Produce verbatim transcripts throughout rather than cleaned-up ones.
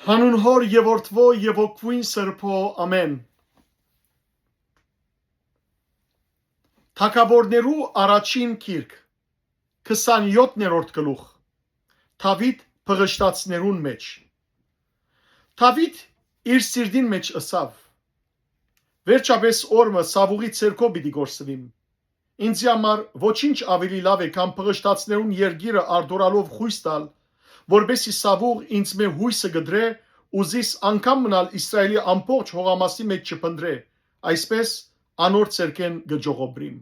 Անուն Հօր եւ Որդւոյ եւ Հոգւոյն Սրբոյ, ամէն։ Թագաւորներու առաջին գիրք, քսանեօթերորդ գլուխ։ Դաւիթ բղշտացներուն մէջ։ Դաւիթ իր սիրտին մէջ ըսաւ. «Վերջապէս օր մը Սաւուղի ձեռքով պիտի կորսուիմ։ Ինծի համար ոչինչ աւելի լաւ է, քան բղշտացներուն երկիրը արտորալով խոյս տալ, որպէսզի Սաւուղ ինծմէ յոյսը կտրէ ու զիս անգամ մըն ալ Իսրայէլի ամբողջ հողամասի մէջ չփնտռէ, այսպէս անոր ձեռքէն կը ճողոպրիմ»։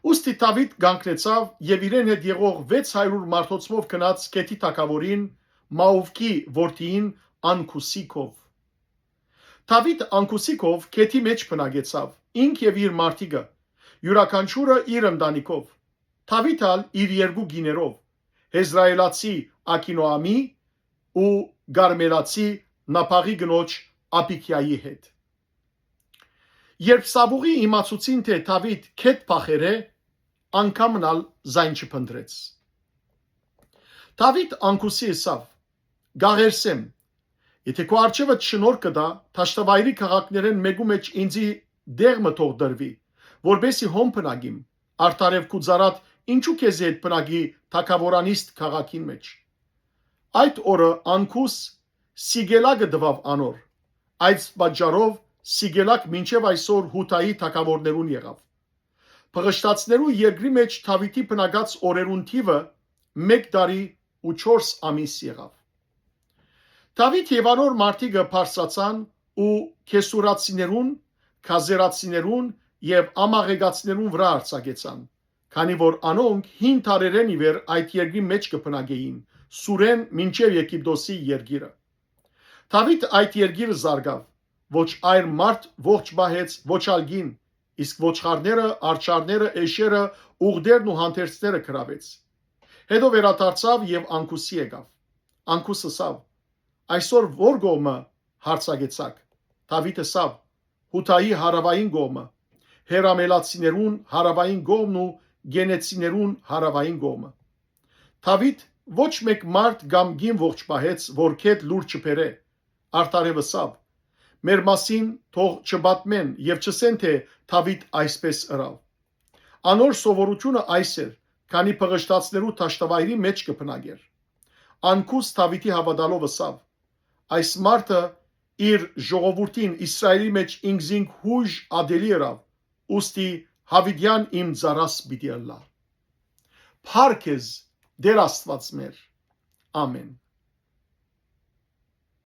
Ուստի Դաւիթ կանգնեցաւ եւ իրեն հետ եղող վեց հարիւր մարդոցմով գնաց Քեթի թագաւորին Մաուկի որդիին Անքուսի քով։ Դաւիթ Անքուսի քով Քեթի մէջ բնակեցաւ, ինք եւ իր մարդիկը, իւրաքանչիւրը իր ընտանիքով, Դաւիթ ալ իր երկու կիներով, Յեզրայէլացի Աքինոամի ու Կարմելացի Նաբաղի կնոջ Աբիգիայի հետ։ Երբ Սաւուղի իմացուցին թէ Դաւիթ Քեթ փախեր է, անգամն ալ զայն չփնտռեց։ Դաւիթ Անքուսի ըսաւ. «Կ'աղերսեմ, եթէ քու առջեւդ շնորհք կը տայ, դաշտավայրի քաղաքներէն մէկու մէջ ինծի տեղ մը թող տրուի, որպէսզի հոն բնակիմ, արդարեւ քու ծառադ ինչո՞ւ քեզի հետ բնակի թագաւորանիստ քաղաքին մէջ»։ Այդ օրը Անքուս Սիգելակը տուաւ անոր։ Այդ պատճառով Սիգելակ մինչեւ այսօր Յուդայի թագաւորներուն եղաւ։ Բղշտացներու երկրի մէջ Դաւիթի բնակած օրերուն թիւը մէկ տարի ու չորս ամիս եղաւ։ Դաւիթ եւ անոր մարդիկը բարձրացան ու Քեսուրացիներուն, Քազերացիներուն եւ Ամաղեկացիներուն վրայ արձակեցան, քանի որ անոնք հին դարերէն ի վեր այդ երկրի մէջ կը բնակէին, Սուրէն մինչեւ Եգիպտոսի երկիրը։ Դաւիթ այդ երկիրը զարկաւ, ոչ այր մարդ ողջ պահեց, ոչ ալ կին, իսկ ոչխարները, արջառները, էշերը, ուղտերն ու հանդերձները գրաւեց։ Հետո վերադարձաւ եւ Անքուսի եկաւ։ Անքուս ըսաւ. «Այսօր ո՞ր կողմը յարձակեցաք»։ Դաւիթ ըսաւ. «Յուդայի հարաւային կողմը, Հերամելացիներուն հարաւային կողմն ու Գենեցիներուն հարաւային կողմը»։ Դաւիթ ոչ մէկ մարդ կամ կին ողջ պահեց, որ Քեթ լուր չբերէ։ Արդարեւ ըսաւ. «Մեր մասին թող չպատմեն եւ չըսեն թէ Դաւիթ այսպէս ըրաւ»։ Անոր սովորութիւնը այս էր, քանի բղշտացներու դաշտավայրի մէջ կը բնակէր։ Անքուս Դաւիթի հաւատալով ըսաւ. «Այս մարդը իր ժողովուրդին Իսրայէլի մէջ ինքզինք յոյժ ատելի ըրաւ, ուստի յաւիտեան իմ ծառաս պիտի ըլլայ»։ Փառք քեզ, Տէր Աստուած մեր։ Ամէն։